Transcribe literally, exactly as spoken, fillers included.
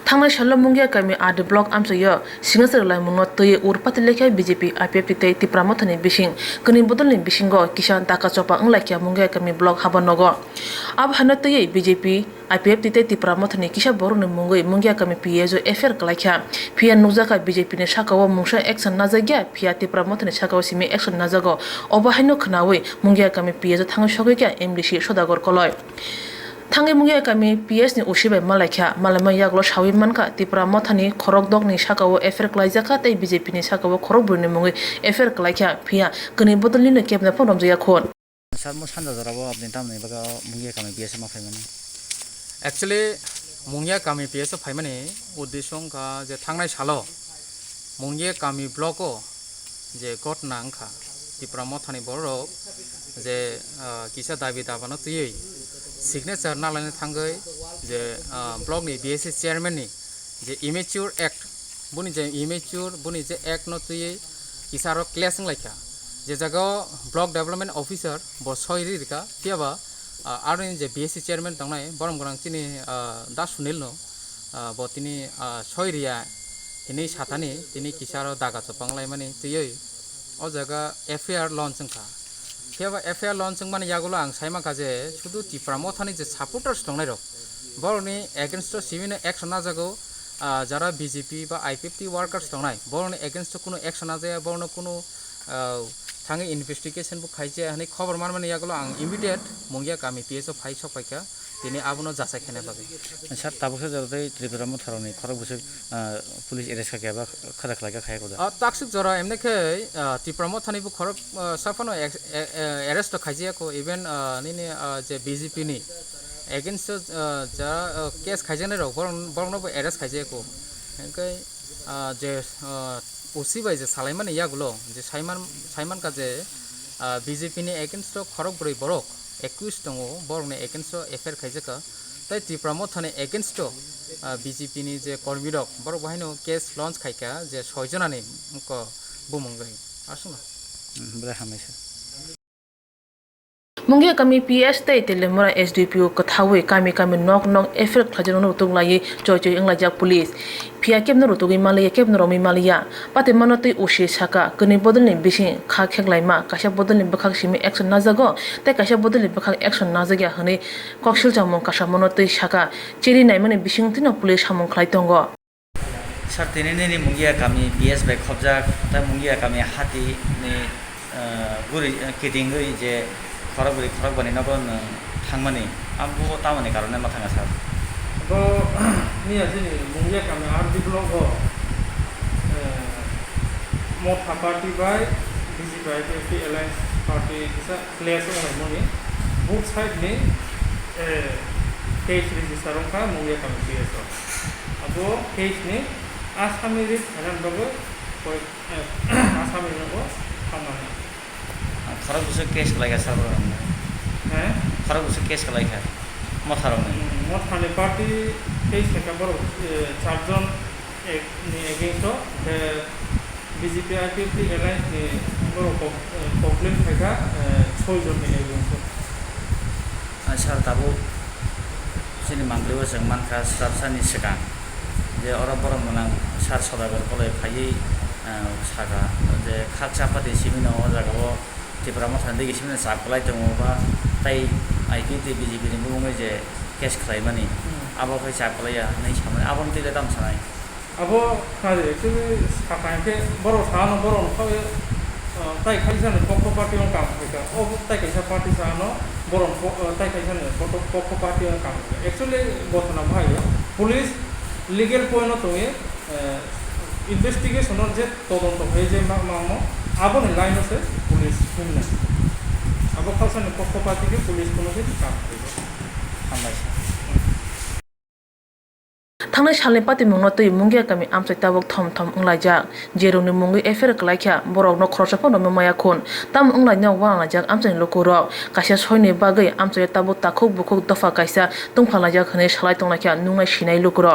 Thangnai salo Mungia kami R D block amchaio signature laimungno twiwi ur pati laikha B J P, I P F T tei Tipra Mothani bising. Kwnwi bodolni bisingo kisa daka chopa wnglaikha Mungia kami block haba nogo. Abo haino twiwi B J P, I P F T tei Tipra Mothani kisa borokni mungwi Mungia kami P S o F I R kwlaikha. Phiya nukjakha B J P ni sakao mungsa action najakya, phiya Tipra Mothani sakao simi action najago. Obo haino khwnawi Mungia kami P S o thangwi sogwikha M D C Sodagar Koloi. Thangwi Mungia kami P S ni O C bai malaikha, malaima yagulo sawi mankha, Tipra Mothani khorok dokni sakao F I R kwlaijakha tei B J P ni sakao khorok broini mungwi F I R kwlaikha, phiya kwnwi bodolnino kebna phano romjakya khun. Sir, mo sanja jorabo apni tamni bagwi o Mungia kami P S o ma phaimani? Actually, Mungia kami P S o phaimani uddesho wngkha je thangnai salo Mungia kami block o je ghotna wngkha, Tipra Mothani borok je, ah, kisa dabi dabano twiwi signature nalaina thangwi je, ah, block ni B S C chairman ni je immature act, boni je immature, boni je act no twiwi kisa aro clash wnglaikha. Je jagao block development officer bo soi ri rikha, phiyaba, ah, aroni je B S C chairman tongnai borom gwnang chini, ah, Da Sunil no, ah, bo tini, ah, soi riya hinwi sathani tini kisa aro daga chopang laimani twiwi o jaga F I R launch wngkha. Phiyaba F I R launch wngmani yagulo ang sai mankha je sudu Tipra Mothani je supporters tongnai rok, borokni against o simi no action najago, ah, jara B J P ba I P F T workers tongnai, borokni against o kunu action najaya, borokno kunu, ah, thangwi investigation bo khaijaya hinwi khobor manmani yagulo ang immediate Mungia kami P S o phai sok paikha, tini abono jachai khaina bagwi. Sir, tabuksa jora tei Tripura Motharokni khorok bwswk, ah, police arrest kha khe ba khajak khlai kha khaya koda? Ah, taksuk jora emne khe, ah, Tipra Mothani bo khorok, ah, saphano ex-, e-, e-, arrest khaijaya kho, even, ah, nini, ah, je B J P ni against o, ah, ja, ah, case khaijaknai rok, borok, borokno bo arrest khaijaya kho. Hwnkhe, ah, je, ah, O C bai je salaimani yagulo je saiman, saimankha je, ah, B J P ni against o khorok bwrwi borok accused tongo, borokni against o F I R khaijakha. Tei Tipra Mothani against o, ah, B J P ni je kormi rok, borok bo haino case launch khaikha je soi jonani wngkha bumungwi. Aswkno. Hmm, belai hamai se. Mungia kami P S tei Telemura S D P O kwthaui kami kami nok nok F I R khlaijakno nutuk laiwi choi choi wnglaijak police. Phiya kebno rutugwi maliya, kebno romwi maliya. Patimano tei O C saka, kwnwi bodolni bising kha kheklaima, kaisa bodolni bwkhak simi action najago, tei kaisa bodolni bwkhak action najakya hwnwi koksil chamung kasamano twi saka. Chiri naimani bisingtwino police samung khlai tongo. Sir, tini nini Mungia kami P S bai khobjak, tei Mungia kami hati ni, eh, guri, eh, kitingwi je khorok bwrwi khorok bani nogo nwng thangmani, abo tamoni karone ma thanga, sir? Bo, miya chini Mungia kami R D block o, eh, Motha party bai B J P I P F T alliance party kisa clash wnglaimani, both side ni, eh, case register wngkha Mungia kami P S o. Abo case ni asami ri khainan bagwi koi, eh, asami rokbo tangmani. Khorok bwswk case khlaikha sir borok ni? He? Khorok bwswk case khlaikha Motha rokni? Hmm, Mothani party case khaikha borok, eh, charjon ek-, ni against o, khe B J P I P F T alliance ni borok kok-, eh, complaint khaikha, eh, soi jon ni against o. Ah, sir, tabuk chini mangli o chwng mankha swrapsa ni swkang je oro borok mwnang sir Sodagar Koloi phaiwi, ah, sakha je khaksa pati simi no o jaga o Tipra Motha ni digi simi no chap kwlai tongo ba tei I P F T B J P ni bumungwi je case khlaimani, hmm, abo khai chap kwlaiya hinwi samani, abo no twi le tamo sanai? Abo khnadi, actually, sakha hinkhe borok sa ano borok no khawi, uh, tai kaisa ni pokho party o kam khaikha. O tai kaisa party sa ano borok po-, uh, tai kaisa ni pokho, pokho party o kam khaikha. Actually, ghotona bahai o police legal point o tongwi, uh, investigation o je todonto khai je ma-, mamo, aboni line o se police himnai. Abo khauksa ni pokho party khe police kuno se kam khaikha. Hambai. Thangnai salni patimungno twi Mungia kami amchai tabuk thom thom wnglaijak. Jerokni mungwi F I R kwlaikha, borokno khoroksa phano romwi maya khun. Tamo wnglainai uanalaijak amchaini lukurok. Kaisa soini bagwi amchaio tabuk takhuk bukhuk dopha kaisa tungphalaijak hwnwi salai tonglaikha nuknai sinai lukurok.